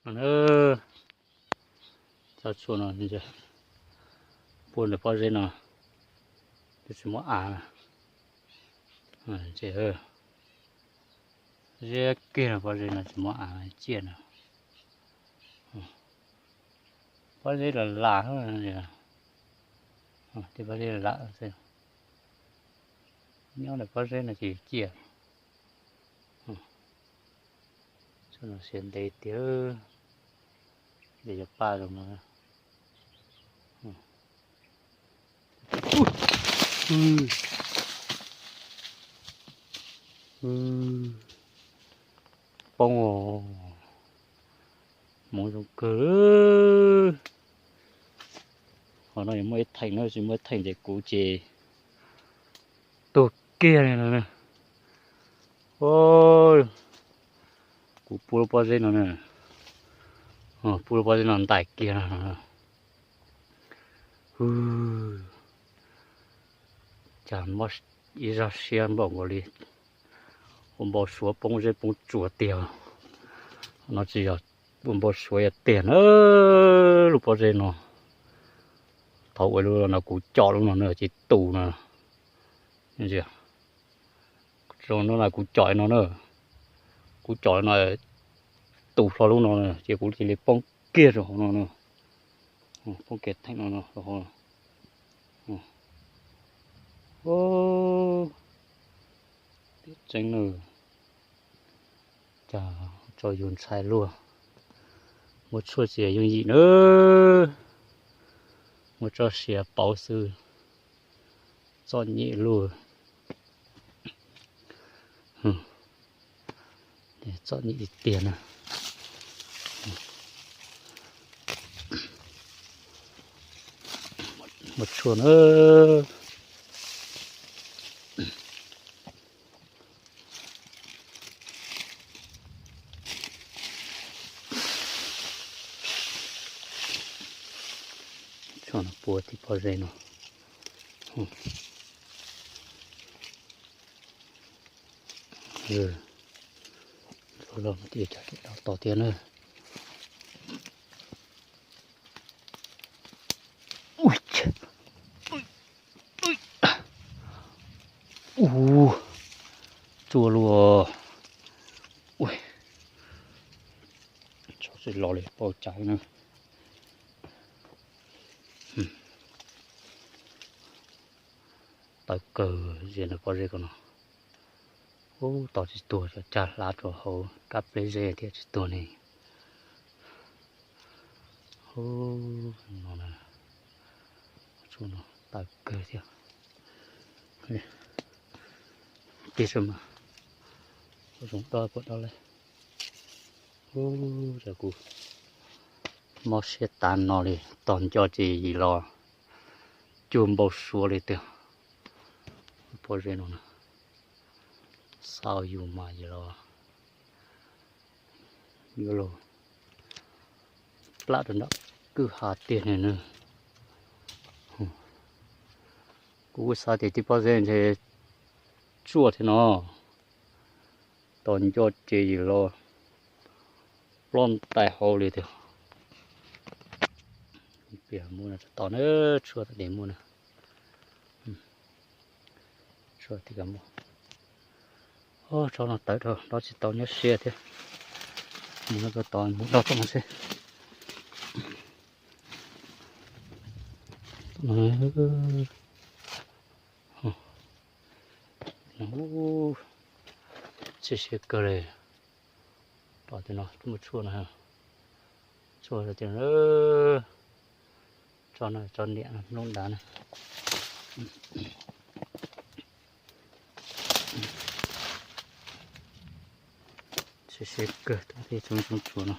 Tsob tshuaj no, pua ntawm pob zeb no, twb tsis muab av. Ziab kiag no, pob zeb no tsis muab av ciaj no. Pob zeb lam lam, tej pob zeb lam lam xwb. Nyob ntawm pob zeb no ces ciaj. Siav ntev tiag, ces yuav paj zoo no. Poob, hmoov zoo kawg. Qhov no yuav muaj ib theem na, tsis muaj ib theem ces kuv ces tuag kiag li no na. Kuv pua lub pob zeb no na, pua lub pob zeb no ntais kiag no. Cas mob ib zaj siab npaum nkaus li ua npau suav poob zeb poob tsua tiag. No tsis yog ua npau suav yog tiag na, lub pob zeb no. Thaum ua lub no kuv com lub no na ces tus no. Zoo no na kuv com no na, kuv com no tus hlo lub no na ces kuv cia li poob kiag rau hauv no na. Poob kiag theem no no rau hauv. Tiam tseeb na, cas tso yus ntshai luaj. Muaj tshuaj tsis yooj yim na, muaj txoj sia pauv xwb. Txom nyem luaj. Txom nyem tiag tiag na. Muaj tshuaj na. Tshuaj no pua tim pob zeb no. Los mus tias cov tos tiag na. Ub, tsuaj luaj. Tso tsis los li, pau caiv na. Tawv kawg, zia ntawm pob zeb ko no. Ub, tos tsis tuag, cov cag hlav rau hauv kab pleb zeb thiab tsis tuag ne. Ub, no na, tshuaj no tawv kawg thiab. Tig saib mas, kuv zoo dob puas dob lawm. Ub, kuv mob siab tas no li, tos nco ces yim los cuag npau suav li tiag. Pob zeb no na, xav yus mas yim los yuav luag plam rau nram kwj ha tiag ne na. Kuv kuj xav tias tib pob zeb ntshe tsuaj thiab no, tos nco ces yim los plob ntais hauv li tiag. Piam muaj no tso tos na, tshuaj tas li muaj na. Tshuaj tas li muaj. Tsob no tawv dhau, dob tsis tau nyob siab thiab. Mus no tau tos mus dob tau no xwb. Txhib siab kawg li. Tom tim no muaj tshuaj no, tshuaj tiag, tso no tso niam no, nplooj nrad na. Siab siab kawg, tau tej tsob tshuaj no,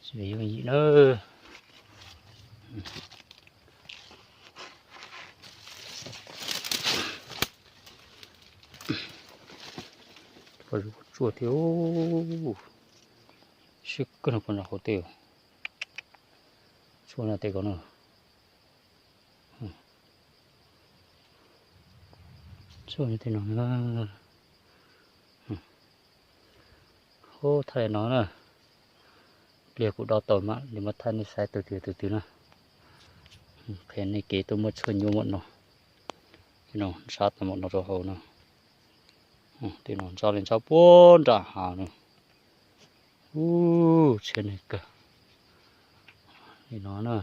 tsis yooj yim na. Tshuaj thiab, siab kawg no, pom nram hauv tej, tshuaj no tej ko na. Tshuaj tej no na. Ub, thaij no na, Pliag kuv dob tau mam li muab thaij nej saib tus twg tus twg na. Qhia nej kev tuaj muab tshuaj nyuaj mam no. Ntshab tau mam no rau hauv no. Tej no ntshab li ntshab puag nram hav no. Ub, tshiab neeg kawg li no na.